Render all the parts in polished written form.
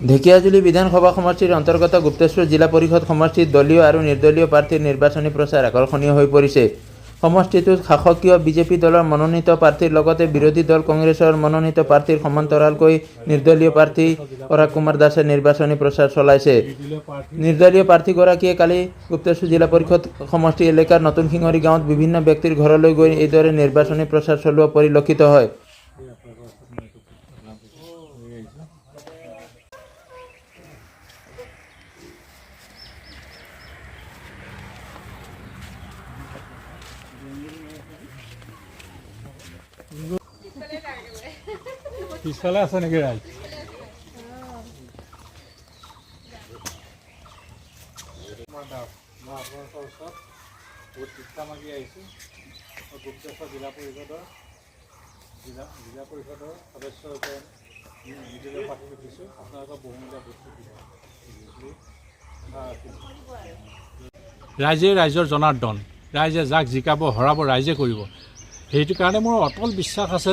ঢেকীয়াজুলি বিধানসভা সমষ্টিৰ অন্তৰ্গত গুপ্তেশ্বৰ জিলা পৰিষদ সমষ্টিত দলীয় আৰু নিৰ্দলীয় প্ৰাৰ্থীৰ নিৰ্বাচনী প্ৰচাৰ আকৰ্ষণীয় হৈ পৰিছে। সমষ্টিটোত শাসকীয় বিজেপি দলৰ মনোনীত প্ৰাৰ্থীৰ লগতে বিৰোধী দল কংগ্ৰেছৰ মনোনীত প্ৰাৰ্থীৰ সমান্তৰালকৈ নিৰ্দলীয় প্ৰাৰ্থী পৰাগ কুমাৰ দাসে নিৰ্বাচনী প্ৰচাৰ চলাইছে। নিৰ্দলীয় প্ৰাৰ্থীগৰাকীয়ে কালি গুপ্তেশ্বৰ জিলা পৰিষদ সমষ্টি এলেকাৰ নতুন শিঙৰি গাঁৱত বিভিন্ন ব্যক্তিৰ ঘৰলৈ গৈ এইদৰে নিৰ্বাচনী প্ৰচাৰ চলোৱা পৰিলক্ষিত হয়। আপোনালোকৰ ওচৰত মই এইটো লৈ আহিছোঁ। পিছফালে আছে নেকি ৰাইজ? মই দাস, মই আপোনালোকৰ ওচৰত বহুত ভিক্ষা মাগি আহিছোঁ। মই গুপ্তেশ্বৰ জিলা পৰিষদৰ সদস্য ৰূপে নিৰ্দলীয় প্ৰাৰ্থী উঠিছোঁ। আপোনালোকৰ বহুমূলীয়া ভোটটো দিব বুলি আশা ৰাখিছোঁ। ৰাইজে ৰাইজৰ জনাৰ্দন। ৰাইজে যাক জিকাব হৰাব ৰাইজে কৰিব। সেইটো কাৰণে মোৰ অটল বিশ্বাস আছে,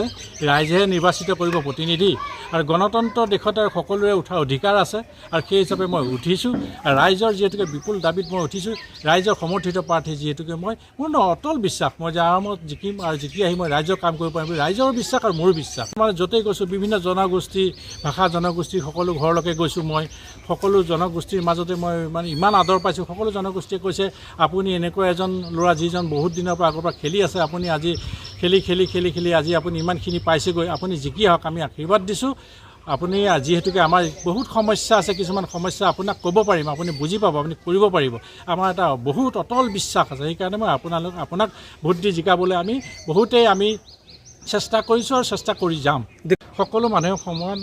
ৰাইজেহে নিৰ্বাচিত কৰিব প্ৰতিনিধি আৰু গণতন্ত্ৰ দেশত আৰু সকলোৰে উঠাৰ অধিকাৰ আছে আৰু সেই হিচাপে মই উঠিছোঁ আৰু ৰাইজৰ যিহেতুকে বিপুল দাবীত মই উঠিছোঁ, ৰাইজৰ সমৰ্থিত প্ৰাৰ্থী যিহেতুকে মই, মোৰ ন অটল বিশ্বাস মই যে আৰামত জিকিম আৰু জিকি আহি মই ৰাইজৰ কাম কৰিব পাৰিম বুলি ৰাইজৰ বিশ্বাস আৰু মোৰো বিশ্বাস। মানে য'তেই গৈছোঁ, বিভিন্ন জনগোষ্ঠী, ভাষা জনগোষ্ঠীৰ সকলো ঘৰলৈকে গৈছোঁ মই। সকলো জনগোষ্ঠীৰ মাজতে মই মানে ইমান আদৰ পাইছোঁ। সকলো জনগোষ্ঠীয়ে কৈছে, আপুনি এনেকুৱা এজন ল'ৰা যিজন বহুত দিনৰ পৰা আগৰ পৰা খেলি আছে, আপুনি আজি খেলি খেলি খেলি খেলি আজি আপুনি ইমানখিনি পাইছেগৈ। আপুনি জিকি আহক, আমি আশীৰ্বাদ দিছোঁ। আপুনি যিহেতুকে আমাৰ বহুত সমস্যা আছে, কিছুমান সমস্যা আপোনাক ক'ব পাৰিম, আপুনি বুজি পাব, আপুনি কৰিব পাৰিব। আমাৰ এটা বহুত অটল বিশ্বাস আছে। সেইকাৰণে মই আপোনাক ভোট দি জিকাবলৈ আমি বহুতেই আমি চেষ্টা কৰিছোঁ আৰু চেষ্টা কৰি যাম। সকলো মানুহে সমান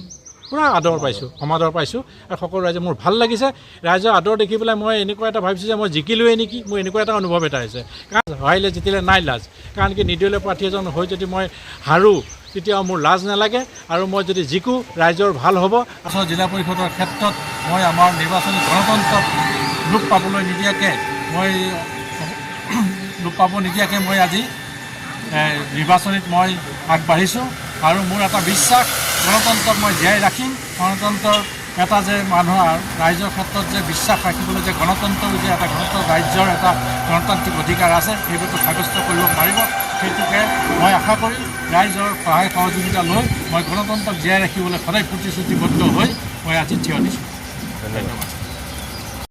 পূৰা আদৰ পাইছোঁ, সমাদৰ পাইছোঁ আৰু সকলো ৰাইজে মোৰ ভাল লাগিছে। ৰাইজৰ আদৰ দেখি পেলাই মই এনেকুৱা এটা ভাবিছোঁ যে মই জিকিলোৱেই নেকি, মোৰ এনেকুৱা এটা অনুভৱ এটা হৈছে। কাৰণ হাৰিলে জিতিলে নাই লাজ। কাৰণ কি, নিৰ্দলীয় প্ৰাৰ্থী এজন হৈ যদি মই হাৰোঁ, তেতিয়াও মোৰ লাজ নালাগে আৰু মই যদি জিকোঁ, ৰাইজৰ ভাল হ'ব। আচলতে জিলা পৰিষদৰ ক্ষেত্ৰত মই আমাৰ নিৰ্বাচনী গণতন্ত্ৰত লোপ পাব নিদিয়াকৈ মই আজি নিৰ্বাচনীত মই আগবাঢ়িছোঁ আৰু মোৰ এটা বিশ্বাস, গণতন্ত্ৰক মই জীয়াই ৰাখিম। গণতন্ত্ৰৰ এটা যে মানুহৰ ৰাইজৰ ক্ষেত্ৰত যে বিশ্বাস ৰাখিবলৈ যে গণতন্ত্ৰৰ যে এটা গণতন্ত্ৰ ৰাজ্যৰ এটা গণতান্ত্ৰিক অধিকাৰ আছে, সেইটোতো সাব্যস্ত কৰিব পাৰিব। সেইটোকে মই আশা কৰি ৰাইজৰ সহায় সহযোগিতা লৈ মই গণতন্ত্ৰক জীয়াই ৰাখিবলৈ সদায় প্ৰতিশ্ৰুতিবদ্ধ হৈ মই আজি থিয় দিছোঁ। ধন্যবাদ।